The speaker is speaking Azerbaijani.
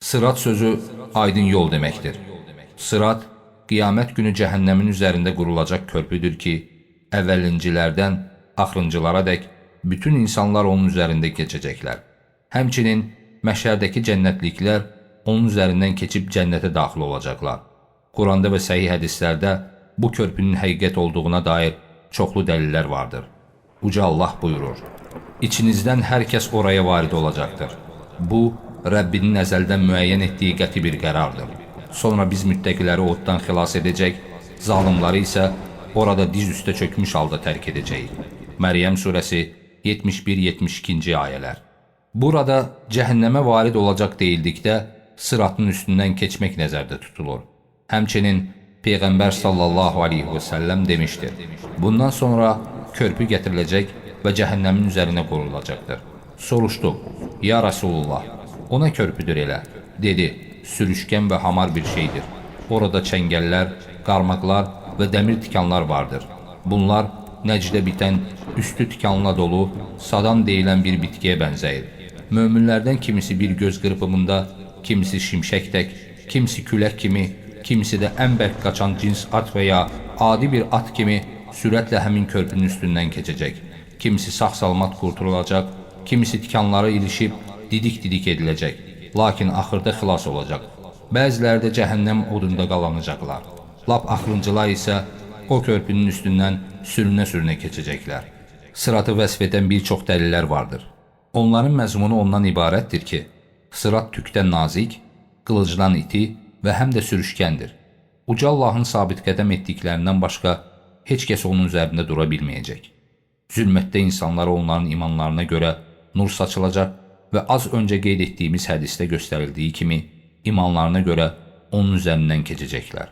Sırat sözü aydın yol deməkdir. Sırat, qiyamət günü cəhənnəmin üzərində qurulacaq körpüdür ki, əvvəlincilərdən axırıncılara dək bütün insanlar onun üzərində keçəcəklər. Həmçinin məşərdəki cənnətliklər onun üzərindən keçib cənnətə daxil olacaqlar. Quranda və səhih hədislərdə bu körpünün həqiqət olduğuna dair çoxlu dəlillər vardır. Uca Allah buyurur: İçinizdən hər kəs oraya varid olacaqdır. Bu, Rəbbinin əzəldən müəyyən etdiyi qəti bir qərardır. Sonra biz müttəqiləri oddan xilas edəcək, zalimları isə orada diz üstə çökmüş halda tərk edəcəyik. Məryəm surəsi 71-72-ci ayələr. Burada cəhənnəmə varid olacaq deyildikdə sıratın üstündən keçmək nəzərdə tutulur. Həmçinin Peyğəmbər sallallahu aleyhi və səlləm demişdir: Bundan sonra körpü gətiriləcək və cəhənnəmin üzərinə qurulacaqdır. Soruşdu: Ya Rasulullah, ona körpüdür elə? Dedi: Sürüşkən və hamar bir şeydir. Orada çəngəllər, qarmaqlar və dəmir tikanlar vardır. Bunlar Nəcdə bitən, üstü tikanla dolu, sadan deyilən bir bitkiyə bənzəyir. Möminlərdən kimisi bir göz qırpımında, kimisi şimşək tək, kimisi külək kimi, kimisi də ən bərk qaçan cins at və ya adi bir at kimi sürətlə həmin körpünün üstündən keçəcək. Kimisi sağ-salamat qurtulacaq, kimisi tikanlara ilişib didik-didik ediləcək. Lakin axırda xilas olacaq. Bəziləri də cəhənnəm odunda qalanacaqlar. Lap axırıncılar isə o körpünün üstündən sürünə-sürünə keçəcəklər. Sıratı vəsf edən bir çox dəlillər vardır. Onların məzmunu ondan ibarətdir ki, sırat tükdən nazik, qılıcdan iti və həm də sürüşkəndir. Uca Allahın sabit qədəm etdiklərindən başqa heç kəs onun üzərində dura bilməyəcək. Zülmətdə insanlara onların imanlarına görə nur saçılacaq və az öncə qeyd etdiyimiz hədisdə göstərildiyi kimi imanlarına görə onun üzərindən keçəcəklər.